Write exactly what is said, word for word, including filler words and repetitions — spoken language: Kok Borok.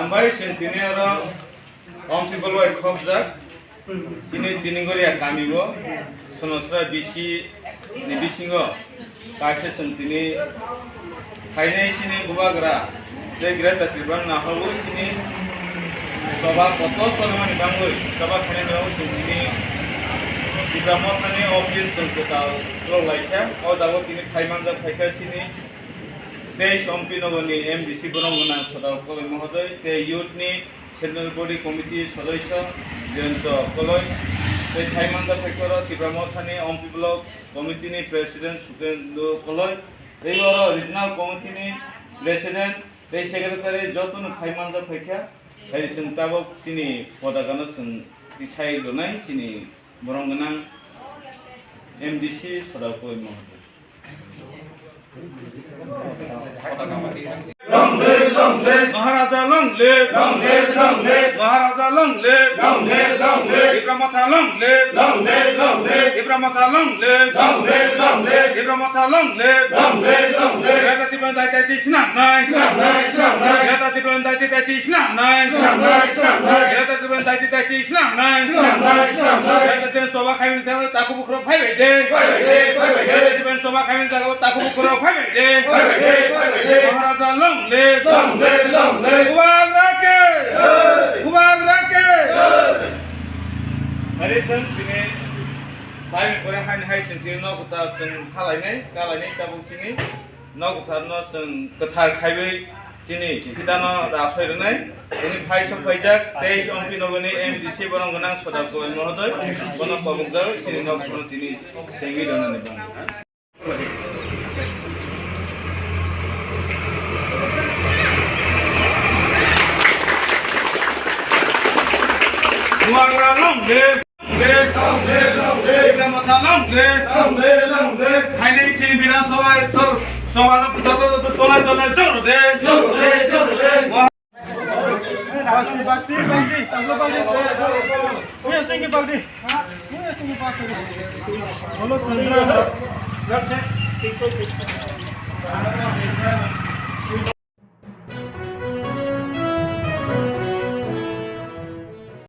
Hambai chwng tini oro Omtwi bolbai khopjak. Chini tini goria kami o Sonosra B C ni bisingo kaisa chwng tini khainai chini bubagra tei Greater Tripura naharwi chini choba kotor tongmani bangwi choba khainai ni bagwi chwng tini Tipra Mothani office chwng kwtal rok laikha. O jaga o tini phai manjak phaikha chini teis Ompi Nogor ni M D C borok gwnang Soda Koloi Mohodoi tei youth ni Central Body Committee Sodosyo Jayanta Koloi, tei Thaimanda Phaikoro Tipra Mothani Ompi Block Committee ni President Sukendra Koloi, tei oro Regional Committee ni President tei Secretary jotono Thaimanda phaikha, hai chwng tabok chini podakano chwng tisai lwnai chini borok gwnang M D C Sodakoi Mohan. Long live, long live. Maharaja long live. Long live, long live. Maharaja long live. Long live, long live. Tipra Motha long live. Long live, long live. Tipra Motha long live. Long live, long live. Tipra Motha long live. Long live, long live. Greater Tipraland daiti daiti swnamnai. Swnamnai, swnamnai. Greater Tipraland daiti daiti swnamnai. Swnamnai, swnamnai. Greater Tipraland daiti daiti swnamnai. Swnamnai, swnamnai. Greater Tipraland choba khaimani thangwi takhuk bukhurok phaibai de. Phaibai de, phaibai de. Greater Tipraland choba khaimani thangwi takhuk bukhurok phaibai de. Phaibai de, phaibai de. Maharaja long live. Long live, long live. Bubagra ke. Jai. Bubagra ke. Jai. Hari chwng tini bai ni pore haini hai chwng tini nok kwtal chwng halainai, kalainai tabuk chini. Nok kwtharno chwng kwthar khaiwi chini phitano rasoi rwnai. Chini phai sok phaijak teis Ompi Nogorni M D C borok gwnang Soda Koloi Mohodoi, bono kobokjawi chini nok phano tini chengwi rwnani bagwi. Bubagra long live. Long live, long live. Tipra Motha long live. Long live, long live. Haini chini Bidhan Sabha, so, Sabha no puja to, to, tolai, tolai, jor de. Jor de, jor de. Bakti, bakti, bakti, tablo bakti. Oya, singki bakti. Oya, singki bakti. Bolo, Sandra.